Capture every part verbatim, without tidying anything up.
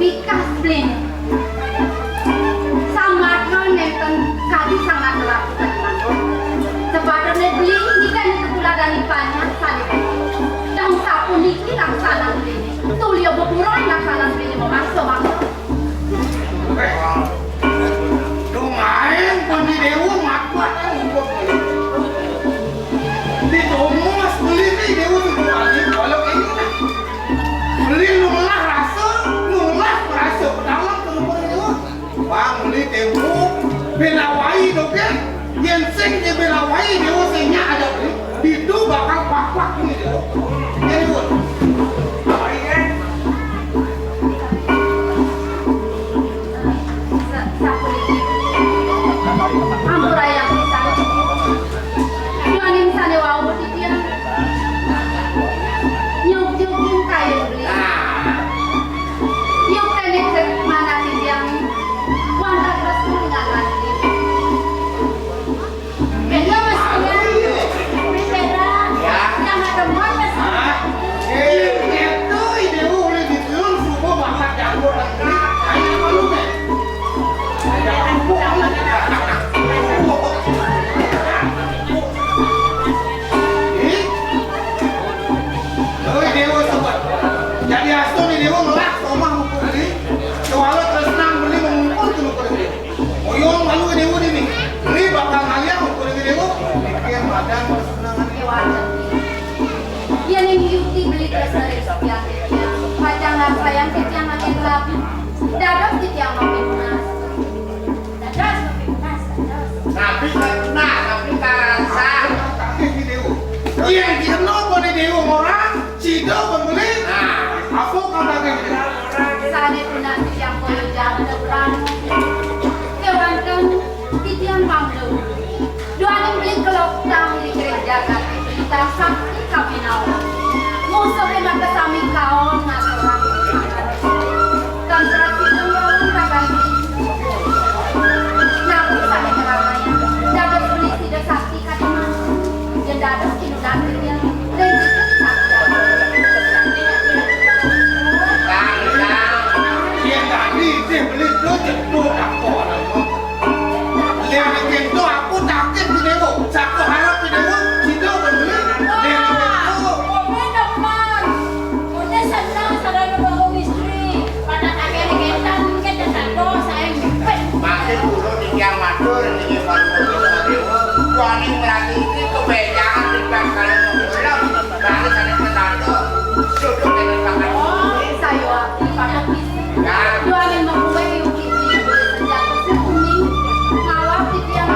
Pikas beliné. Sampun nénten kadi sanget laku tadi mangkin. Sepatutné beli niki tetep tuladani panjak sané. Dong sapuniki laksanan beliné. Tulia beburon laksanan beliné memaksa-maksa. Dong aéng pandi déwa matwat ngumpul. Di domos beli ni déwa tuh paling walau ini. Beli nu ngelah rasa, nu ngelah rasa pedalem ke numpur déwa. Bang beli tempo, belawai doke, yén sing dia belawai déwa sing nyak ada beli, ditu bakal pak-pak ini déwa. Jadi won. Sa-, sapuniki. Ampurayang pisan. Duaning sané wau titiang. Nyuk-nyukin kayun beli. Yuk téné cek mana titiang. Wantah terus kuringan lagi. Beda, Mas, ya. Beda. Ya. Yang ada muat, Mas. Hah? Eh, itu ide ulih ditelur subuh bakat campur lagi. Ayo, malu, Mas. Ada empuk, Mas. Ih. Oi, déwa sobat. Jadi asto ni déwa ngelah somah ngumpul beli. Kewala tresnang beli mengumpul ke numpur beli. Oyong malu déwa dini. Beli bakal ngaliang ngumpul beli déwa. Pikir madan tresnang. Yén ing yuti beli tresna ring titiang, titiang pacang ngarsayang titiang angin labi. Dados titiang mapinunas. Dados mapinunas, dados. Napi karena, napi karasa. Yén kena pada déwa orang, sida pembeli. Nah, apa kata dia? Sané punah titiang kaya janda beranu. Kéwanten titiang mangda. Duaning beli keloktang di gereja kami, titiang sakti kapinawa. Musuhé makasami kaon ngaturang. Tan berarti lawan ragan. Napi sané keramaian? Dados beli sida sakti kadimanten. Yén dados kinunan titiang. Ring titiang sakti. Yén tadi sih beli tuh jatuh apa? Lihat itu aku takut di demo. Siapa harap di demo? Situ beli. Lihat itu. Oke, teman. Oke, senang, saudara baru istri. Pada kakek di kita, mungkin ada satu, saya nyepet. Makin dulu di yang matur, ini baru dulu, demo. Wani lagi ini kebejangan di belakang kalau mau pulang. Baru saya ke satu. Sudah dengan pakai. Oh, saya waktu pakai. Duaning makuwé yuki senjata sing uning, ngawal titiang.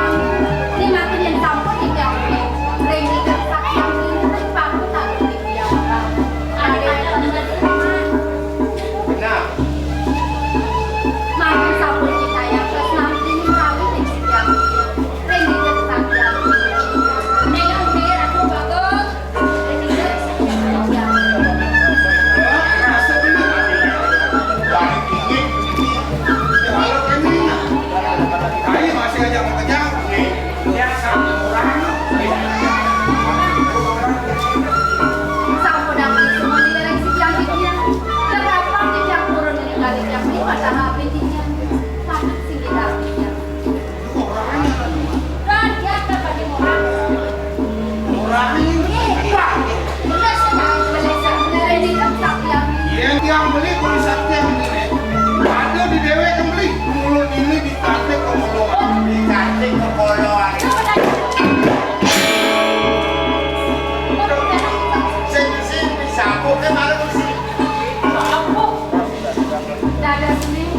Ning atin yén sampun titiang uning, ring titiang sakiang ring paku tangan titiang. Ada yang benar. Mangkin sampun titayang tresnanti ning rawi ring titiang. Ring titiang sakiang. Ning uning aku bagus. Sampun aku semua dilarang si Tiang Tiang. Tetapang Tiang purun ninggalin Tiang, ini pada habis Tiang. Patut sing dilarang Tiang. Yén tiang beli kuwi sakian ngene, ada di dheweke beli, mulut ini ditatik ke mulut, ditatik ke koloan. Sing, sing disapuke malah mesti. Dados ning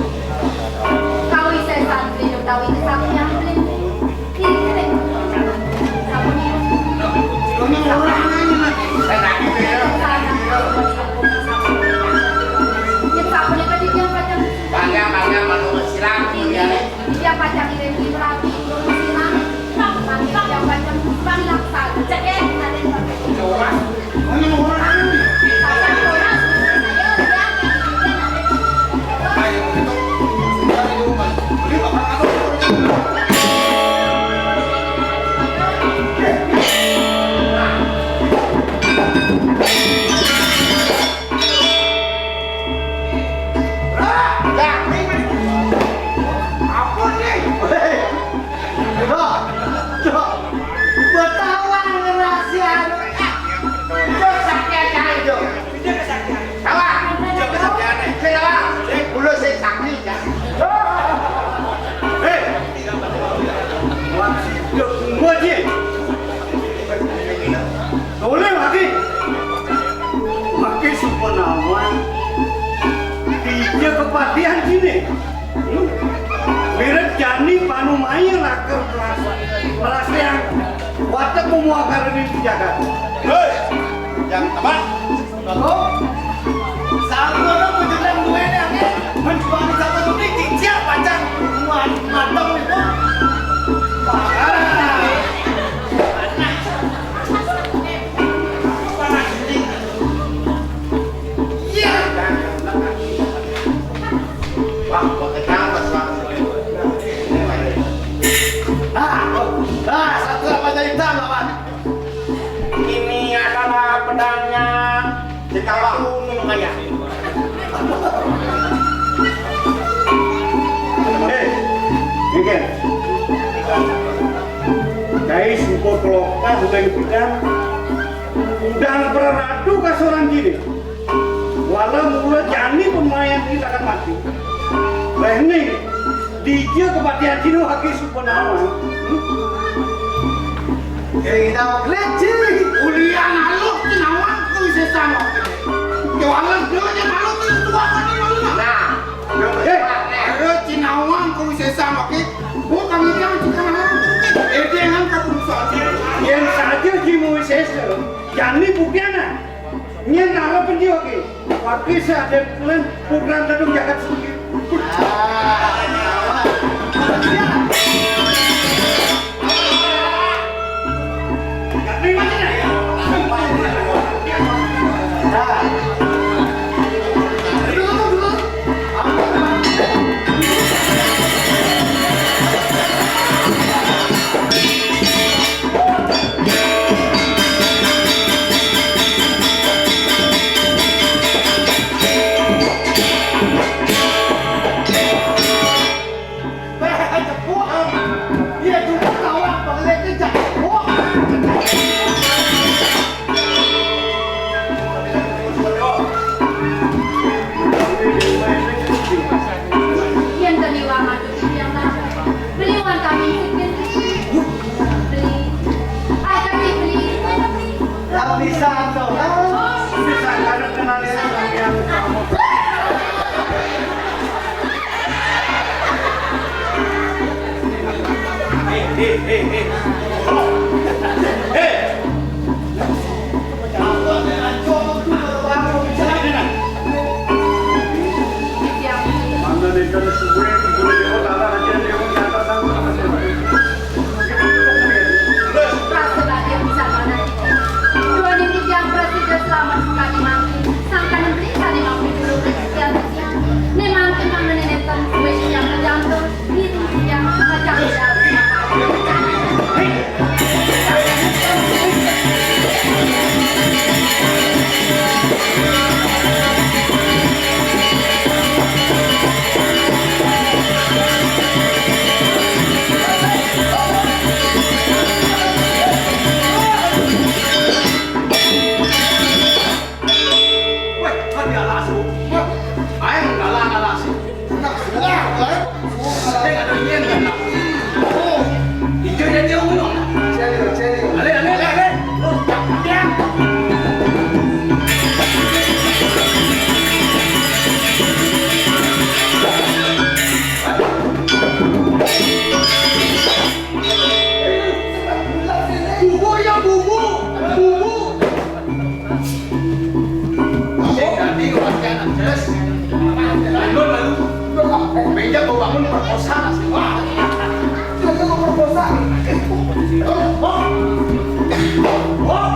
kawisésan beli utawi kesaktian beli. Inggih. Sapunika. Sapunika. Yen sapunika titiang pacang. Bangga, bangga, manut silang, inggih. Titiang pacang ngiring rabi, silang. Titiang pacang silang, saget, raden. Kapatihan ciné. Mirib jani panumaya lakar meras-, meraséang watek mamuakara di jagat. Hei, yang teman. Bapak, sampun aku jeneng duwéné akéh. Menjual satu tuni cicil pacang muat madem itu. Parah. Parah. Parah. Iya. Wah, kok ketawa, Pak? Nah, nah, satu apa jadi tambah, Pak? Ini adalah pedangnya Jekawa Gunung Kaya. Eh, Gengger. Dai sempur kelokah udah pidan. Undang praratu kasoran ciné. Wala mula jani pemayan kita akan mati. Léh ning, dija kapatihan ciné waké suba nawang. Hmm? Sing nawang leci. Ulian alus ci nawang kuwi sesama. Yo alus dhewe malu kuwi tua kan malu. Nah, yo eh, alus ci nawang kuwi sesama ki. Bu kami yang ci nawang. Ede nang kapurusan. Yén saja ci muwi sesa, jani buktiana. Nyén arep endi waké? Waké sadék lén putra tedung jagat sugih. Yén teu niwang aduh titiang mah, beli wan kami sipin. Beli. Ai, kami beli. Lapisan dong. Bisa karena kenal ya, yang kamu. Hei, hei, hei, hei. Hei. Rasa bahagia pisan manah titiang. Duaning titiang prasida slamet sakadi mangkin, sangkaning beli sané mampir dulur titiang. Né mangkin mangdané nénten sué titiang kajantos. Wéh, kan dialas, Bu. Wéh, aing galak alas. Wah, lain. Sing ada yén, kan? Oh, ijo dan jauh, no. Cari, cari. Ale, ale, ale, ale. Oh, tak, tak. Bubu ya, bubu. Bubu. Sing dadi kepastian jelas. Lanjut, lalu. Meja mau bangun perkosa, sih. Wah. Itu mau perkosa. Oh, oh. Oh.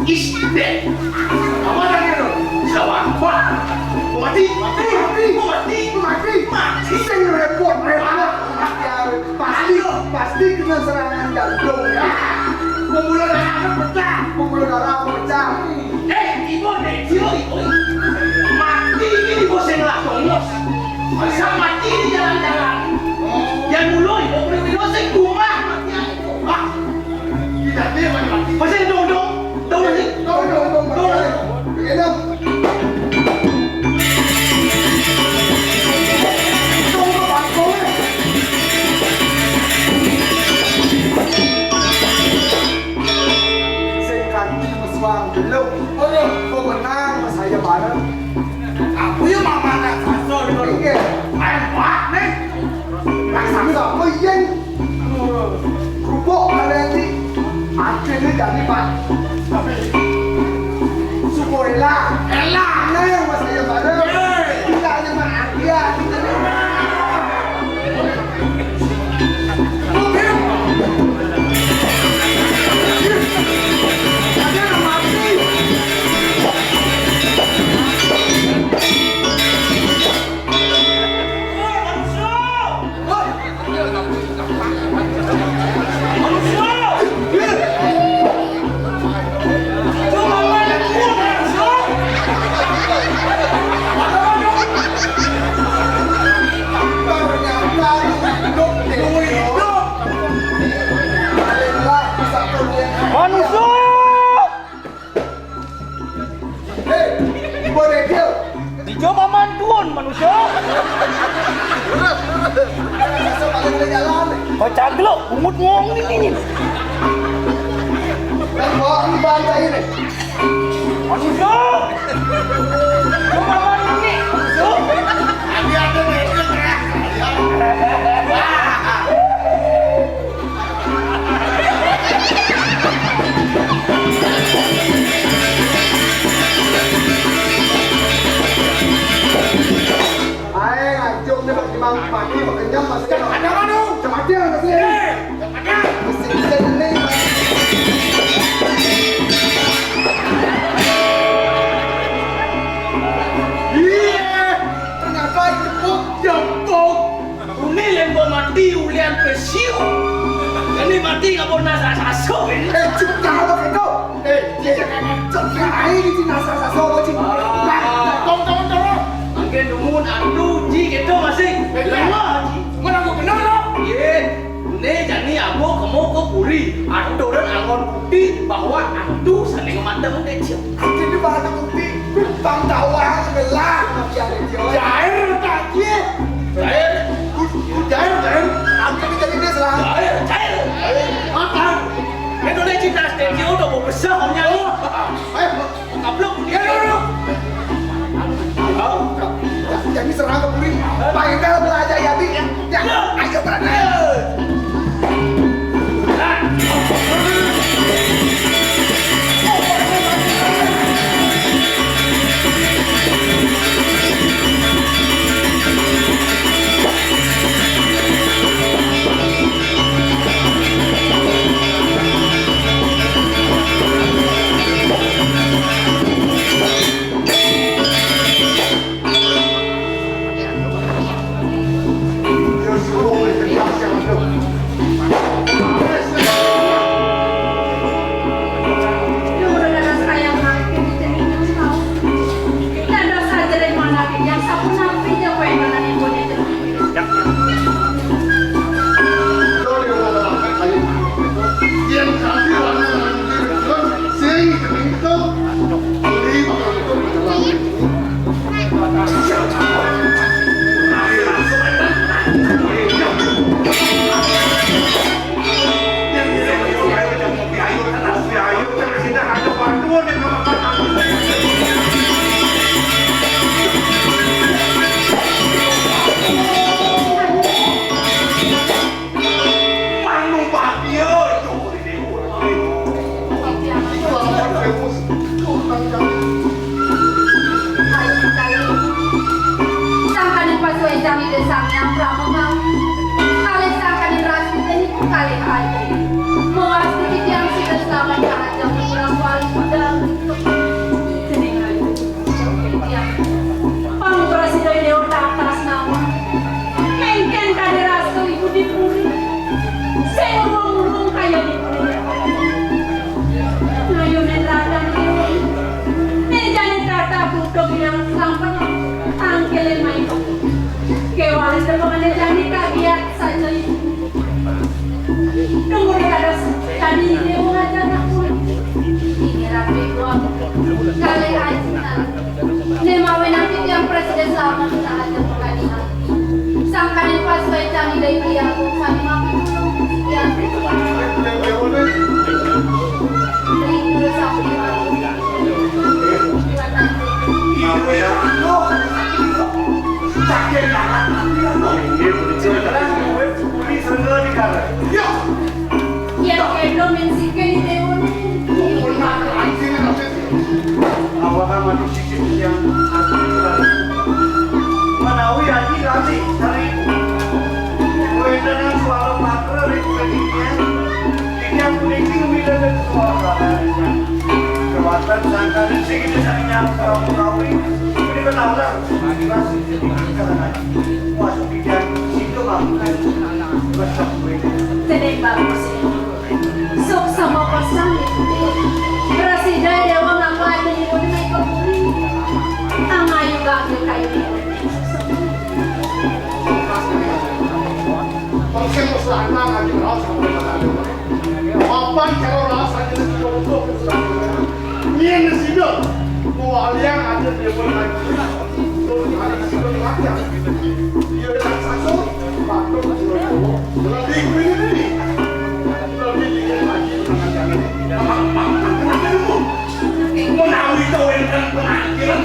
Is, Dék. Apa tadi itu? Siapa? Wah. Mati. Mati. Mati. Mati. Mati. Sing repot, repot. Pasti, pasti kena serangan jantung. Pembuluh darah pecah. Pembuluh darah pecah. Eh, ibu, Dék, sio, ibu. Mati ini, ibu, sing lah tongos. Masa mati di jalan-jalan. Yang mulai, oh, mulai sing kumat mati. Ah. Tidak dia mati. Masa dong, dong, dong, dong, dong, dong. Dong, dong, dong. Sing kanti meswang belum. Aduh, kok menang, Mas, aja bareng. Aku ya mama nak sasol kalau iya. Main pak nih. Nak sasol, oh iya. Kerupuk kalian sih. Akhirnya jadi pak. Tapi syukur elah. Elah. Nah, yang Mas aja bareng. Kita aja mah akhir. Manusia! Hei, boleh dia? Ijo mamanduan manusia. Kau caglok, bungut ngong ni ni. Dan bawa ni bantai ni. Manusia. Ijo mamanduan ni manusia. Ada ada ni. Ae, anjuk ni bagi mang mati, makenyam masih. Ada mana? Macam ada masih. Masih bisa ni. Iya, ternyata jepuk, jepuk. Uni lembok mati ulian pesiu. Ini mati ngabon nasa saso ini. Eh, cuk, kalau gitu. Eh, dia jangan cuk, dia air di nasa saso, cuk. Tong, tong, tong. Angke dumun antu ji gitu masih. Lemah ji. Mana aku kenal lo? Iya. Ini jani abo kemo ke puri. Aturan angon bukti bahwa antu saling mandang deh, cuk. Jadi bahan bukti. Bang tawa sebelah. Jair tak cie. Jair. Ku, ku jair, jair. Aku ni jadi dia selang. Jair, jair. Makan. Itu dia cinta stensi udah mau besar punya ni. Ayo, kaplok dia dulu. Jadi serang ke puri. Pakai bela aja ya, Bi. Ya, ayo berani. Sangkaning pasuécan Ida Sang Hyang Pramangau, kalih sangkaning rastita niku kalih aji. Mawasti titiang sida slamet karajang kurang wali budal. Dening ayu titiang. Pang prasida Déwa Tatas nawa. Kéngkén kadérastu ibu di puri. Sing urung-urung kaya di puri. Ayo men radan Déwa. Ning jane tata kutuk yang sampun tangkile main. Ada pemane jani kagiat saja ibu. Nunggu dados jani dewa aja anakku. Ini rapi gua. Kali aja. Nek mawi nanti tiang presiden selamat kita aja pengadilan. Sangkane pas wae jani lagi aku sami mampir dulu. Ya. Beli dulu sapi. Iya, kayak belum main sike di dewa nih. Awak sama tuh sisi yang aku bilang. Manawi aji lagi hari. Kue dengan suara makro di kue ini. Ini yang kuning ini udah ada suara. Kekuatan sangka dan sih kita nyampe kamu. Ini kan orang. Masuk pikiran situ, Bang. Resep gue. Tedeng bagus. Sok sama pasang. Prasida dewa ngaku ati ibu naik ke bumi. Angayu gak ambil kayu. Mungkin masalah aja, Bang. Papan kalau rasa jenis jodoh. Ini sih dong. Mau alian aja dia pun lagi. Terus ada sih dong lagi. Dia ada satu, patung, lebih ini. Lebih dikit lagi. Menawi to wonten penampilan.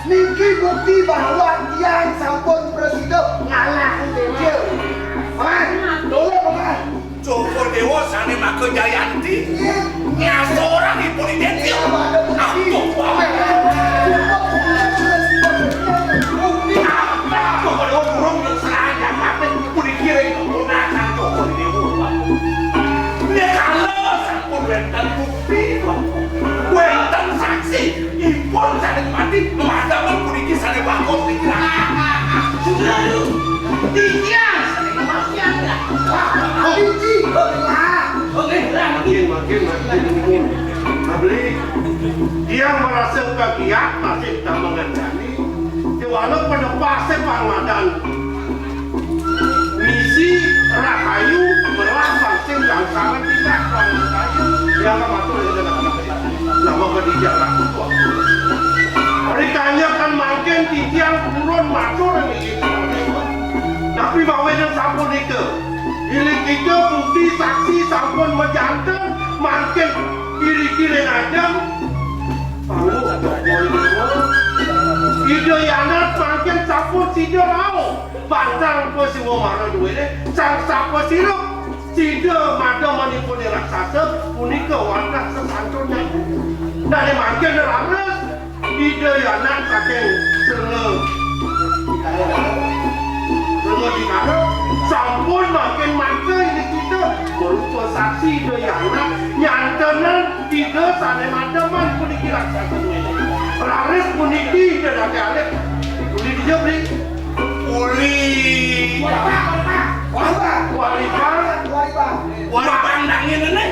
Niki bukti bahwa tiang sampun prasida ngalah Dewa. Paman, tolong, Paman. Cokor Dewa sane maka Jayanti ngasorang ipun identik. Aduh, Paman. Cokor Dewa burung yang serang yang mati puniki ring keponakan Cokor Dewa. Nek kala sampun wenten bukti, wenten saksi, ipun sane mati, madamen puniki sane bakal pikiran. Sudah, yuk. Pikiran sane kematian, ya. Wah, kunci. Oke, lah. Makin, makin, makin, makin. Abli, dia merasa kagiat masih tak mengandani. Di wala pada pasir pangwadan. Misi rahayu, merah pancing gangsara kita, rahayu. Dia akan matur dengan nama kedija rahayu. Rikanya kan mangkin titiang purun matur niki. Tapi mawinan sapunika, bilih kita bukti saksi sampun majanten, mangkin iri-iri ajeng. Ida Yanat mangkin sampun sida rauh. Bantang Pasiwa Mara duwene sang sapa sira? Sida madamanipun raksasa punika wantah sesantun nyaku. Dane mangkin rares Ida Yanat saking Srenga Srenga Dikara sampun mangkin mangke inggih kita berupa saksi Ida Yanat nyantenan Ida sane mademan puniki raksasa duwene. Raris puniki Ida Dati Alit. Uli dija, Bli? Uli. Walipa, walipa. Walipa. Walipa. Walipa. Walipa. Walipa ndangin ini.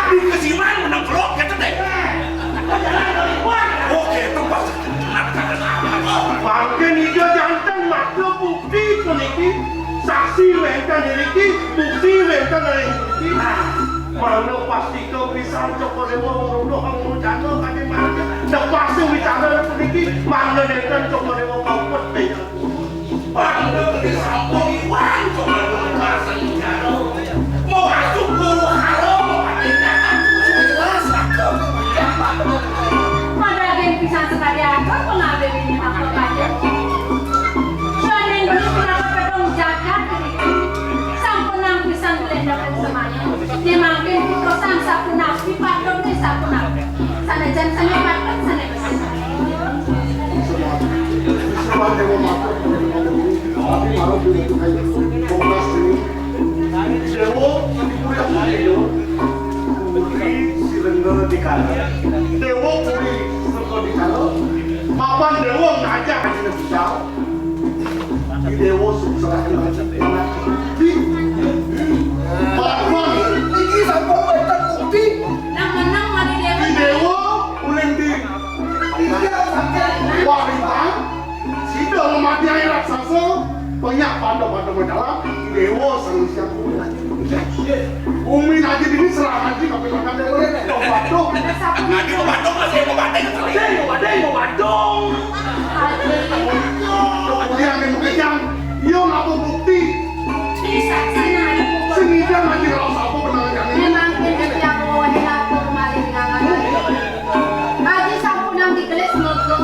Di kesiman menang kelok gitu deh. Oh, gitu pas. Mangkin ida janten maka bukti puniki, saksi wenten iriki, bukti wenten ring puniki. Mangda pastika pisan Cokor Dewa ngrunuh ngrucana kadi mangke. Tepasing wicara puniki, mangda nenten Cokor Dewa kaupet. Mangda gede sampun iwang Cokor Dewa pasang wicara. Mau masuk guru halo, mau pakai jalan. Jelas, aku. Pada gen pisan sekali atur pengabdi ini apa kaya. Saning dulu kenapa pedong jagat ini. Sampun nang pisan belenda pun semaya. Dia mangkin putusan sapunapi, padone sapunapi. Sanajan sane patut, sane. Dewa Puri Sirengga Dikala. Dewa Puri Sirengga Dikala. Pan déwa ngajak aja bisa. Di déwa sukses. Di Palembang. Iki sampun wénten bukti. Nang menang mari déwa. Di déwa uling di. Iya, sampai. Wariban. Sida ngematiang raksasa. Banyak pandu-pandu mendalam. Di déwa sang siang. Bumi aja ini serangan sih, tapi makan deh. Dong, waduh. Nanti mau waduh, masih mau waduh. Deh, mau waduh, mau waduh. Kemudian yang kejam, yo ngapa bukti? Sing ngidang aja kalau sapa benang yang ini. Memang ini yang mau enak tuh, maling ngangan. Aji sampunang digelis ngegem.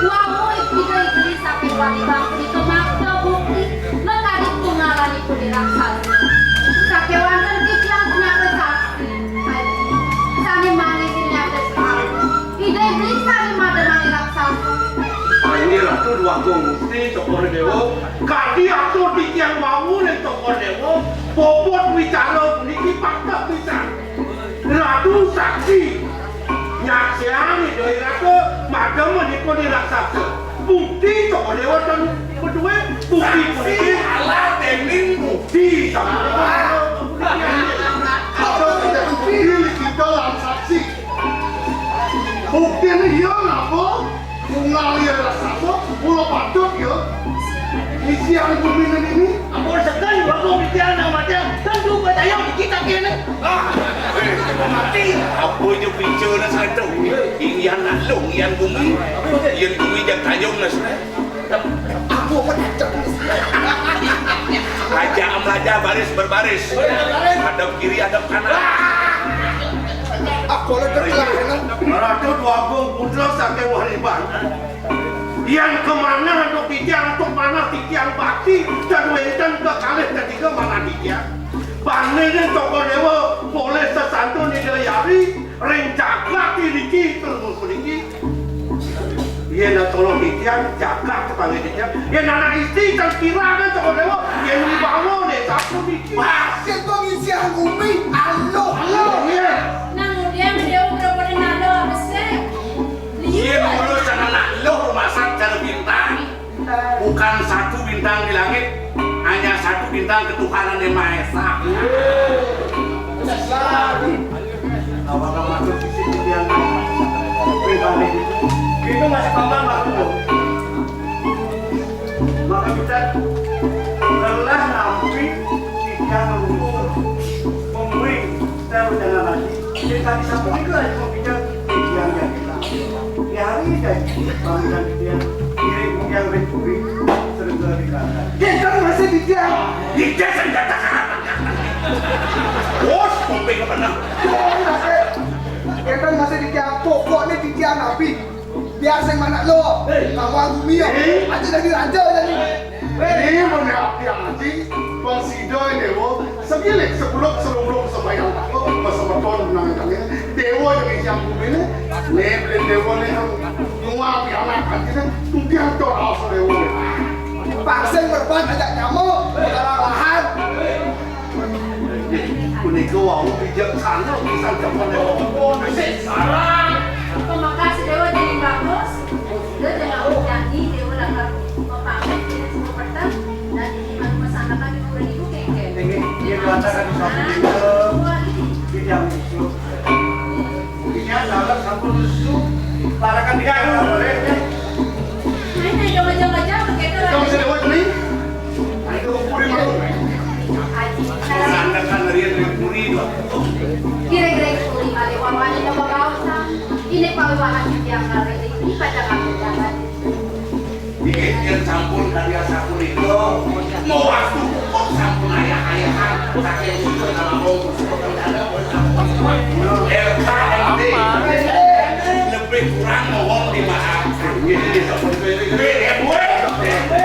Wau ipika iblis saking Waliwang punika makta bukti mekadi tunggalanipun i raksasa. Sakéwanten titiang punika saksi, Aji, sané manggihin nyata sekali. Ida iblis sané mademang i raksasa. Inggih Ratu Déwa Agung Gusti Cokor Déwa, kadi atur titiang wau ring Cokor Déwa, bobot wicara puniki patut pisan. Ratu saksi. Nyaksiang Ida Iraga madem manipun i raksasa. Bukti Cokor Déwa ten beduwe bukti puniki. Alah dening bukti. Bukti kita lan saksi. Buktine iya ngapa? Tunggal ya raksasa, mula patut ya. Isian bumi ini. Ampun seken, waktu pikiran nang mati, tentu percaya kita kene. Ah, eh, mati. Apa je bicara satu? Iyan nak lung, iyan bumi. Iyan bumi jak tayung nas. Aku apa tak terus? Aja am laja baris berbaris. Hadap kiri, hadap kanan. Aku lagi terkelah, ya, kan? Ratu Dwagung Putra saking Wariban. Yan kemanah antuk titiang, antuk manah titiang bakti, dan wenten kekalih ketiga manah titiang. Bangene Cokor Dewa, boleh sesantun Ida Yari, ring jagat niki, telung puniki. Yen tolong titiang, jagat kepanggih titiang. Yen anak istri, tan kirang Cokor Dewa, yen wibawa, nek sampun niki. Pasir pengisian bumi, aluh, aluh, ya. Nang udian Dewa berapa nado besar? Yen ngurus anak luh masak cara bintang, bukan satu bintang di langit, hanya satu bintang ketuhanan yang Maha Esa. Awak masuk di sini dia pribadi itu, itu masih tambah masuk. Maka kita telah nampi tiga minggu memberi saya berjalan lagi. Jadi tadi satu minggu aja mau kita tiga yang kita. Di hari dan panggilan dia diri yang mencuri serba dikata. Kita masih tiga. Tiga senjata. Bos, kuping apa nah? Kita masih tiga. Pokoknya tiga nabi. Biar sing manak lo. Hei. Kamu aku mio. Hei. Aja dari raja jadi. Hei. Ini mana yang aji? Bang Sido ini, wo. Segilik, sebelum, sebelum, sebayang aku, besemeton menang kali. Dewa yang yang bumi ini. Nih, beli dewa nih. Nuang pianak aja nih. Tunggu yang tor aus dewa. Paksa merpan aja kamu. Kalau lahan. Punika wau bijaksana pisan jaman Dewa. Sarang. Pamekas Dewa jadi bagus. Dewa jadi nyanyi, Dewa lakar pamit, Dewa semua peteng, dan ini mah pesan apa di bukan ibu kengkeng. Ini, ini cuaca kan bisa begitu. Wah, ini. Ini yang musuh. Iya, salah sampun lesu. Parakan dia, ya, boleh, ya. Nah, ini aja, aja, aja, begitu lah. Kamu sudah buat nih? Ayo, puri malu. Aji. Sandakan rian ring puri, Dok. Kira-kira puri malih wawani napa baosan. Ini pawiwahan titiang ngarep ini pada kamu jangan. Nggih, yen sampun karya sapunika, mawatu kok sampun ayah-ayahan saking sujud nalambung. R K M D lebih kurang ngomong di mana. Nggih, nggih, sampun. Nggih, nggih, Bu.